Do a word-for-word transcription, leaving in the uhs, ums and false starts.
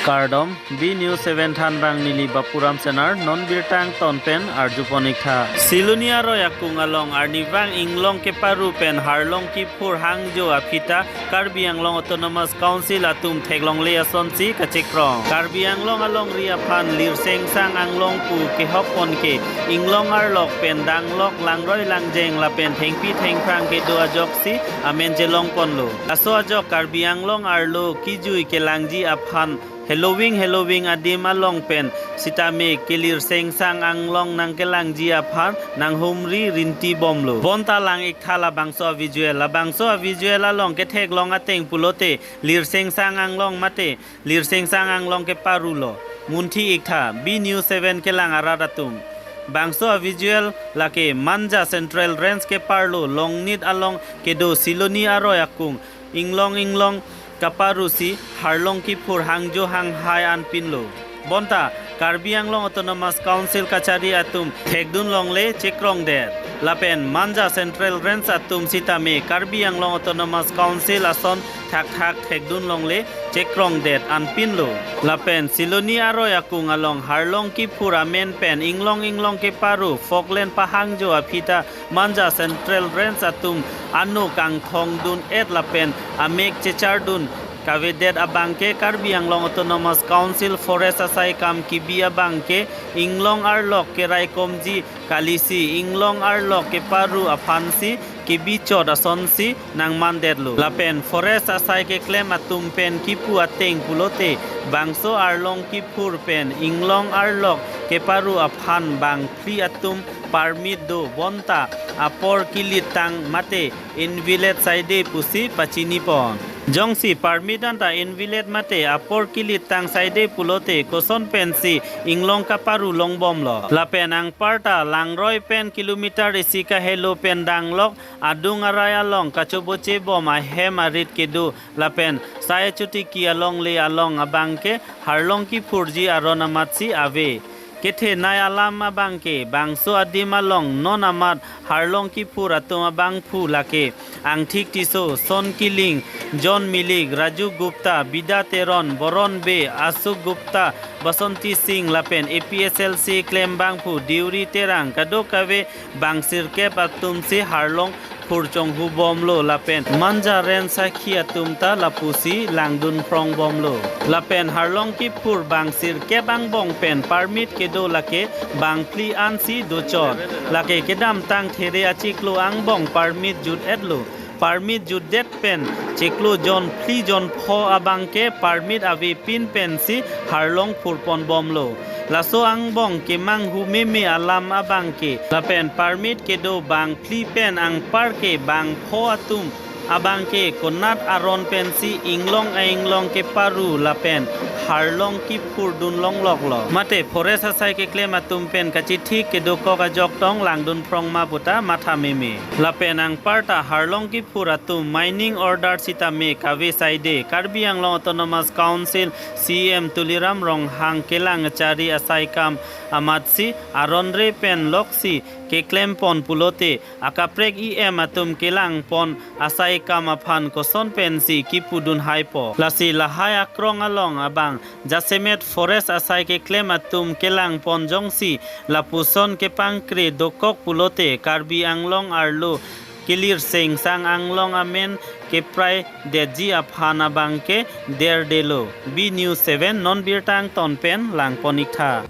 Kardom, B News seven thanbang neli Bapuram Senar, non birta angton pen arjupon iktha. Siloni aroi akung along arnivang inglong keparu pen harlong kiphur hangjo aphi ta Karbi Anglong Autonomous Council atum theklongle asonsi kachekrong. Karbi Anglong alongri aphan Lirsengsang Anglong pu kehokpon ke inglong arlok pen danglok langroi langjeng lapen thengpi thengphrang kedo ajoksi amen chelongponlo. Laso ajok Karbi Anglong arlo kijui kelangji aphan heloving heloving adim along pen sitame ke Lirsengsang Anglong nangkelangji aphan nanghumri rintibomlo. Bonta lang iktha labangso avisual. Labangso avisual along ketheklong ateng pulote Lirsengsang Anglong mate Lirsengsang Anglong keparulo. Munthi iktha, B News seven kelang arat atum. Bangso avisual lake Manja Central Range keparlo Longnit along kedo Siloni aroi akung inglong inglong kaparusi harlong kiphur hangjo hanghai anpinlo. Bonta Karbi Anglong Autonomous Council kachari atum thekdunlongle chekrongdet. Lapen Manja Central Range atum sitame Karbi Anglong Autonomous Council ason thakthak thekdunlongle chekrongdet anpinlo. Lapen Siloni aroi akung along harlong kiphur amen pen inglong inglong keparu folklore pahangjo aphi ta Manja Central Range atum ano kangthongdun-et lapen amek chechardun kavedet abangke Karbi Anglong Autonomous Council Forest asai kam kebi abangke inglong arlok keraikomji kalisi inglong arlok keparu aphansi kebichot asonsi nangmandetlo. Lapen Forest asai keklem atum pen kipu ateng pulote bangso arlong kiphur pen inglong arlok keparu aphan bangphli atum permit do bonta apor kilittang mate invalid saide pusi pachinipon. Jongsi permit anta invalid mate apor kilittang saide pulote koson pensi inglong kaparu longbomlo. Lapen anparta langroi pen kilometer isi kahelo pen danglok adung arai along kachobochebom ahem arit kedo lapen sai chotiki alongle along abangke harlong kiphurji aron amatsi ave. Kethenei alam abangke bangso adim along non amat harlong kiphur atum abangphu lake Angthik Tisso, Son Killing, John Milik, Raju Gupta, Bida Teron, Boron Bey, Ashok Gupta, Basanti Singh lapen A P H L C klem bangphu Deuri Terang kadokave bang sirkep atumsi harlong phur chonghubomlo lapen Manja Range sakhi atum ta lapusi langdunphrong bomlo. Lapen harlong kiphur bang sirkep angbong pen permit kedo lake bangphli ansi dochot. Lake kedamtang there achiklo angbong permit jut-etlo. Permit jutdet pen chiklo jonphli jonpho abangke permit avepin pensi harlong phurponbomlo. Laso angbong kemanghu meme alam abangke. Lapen permit kedo bangphli pen anparke bangpho atum abangke konat aron pensi inglong ainglong keparu lapen harlong kiphurdun longloklo. Mate Forest asai keklem atum pen kachithik kedokok ajok tong langdunphrong ma puta matha meme. Lapen anparta harlong kiphur atum mining order sitame kave saide Karbi Anglong Autonomous Council C E M Tuliram Ronghang kelang chari asai kam amatsi aron re pen loksi keklempon pulote akaprek E M atum kelangpon asai kam aphan koson pensi kipudun haipo. Lasi lahai akrong along abang jasemet Forest asai keklem atum kelangpon jongsi lapuson kepangkre dokok pulote Karbi Anglong arlo ke Lirsengsang Anglong amen kepraidetji aphan abangke derdelo. B News seven non birta angton pen langpon iktha.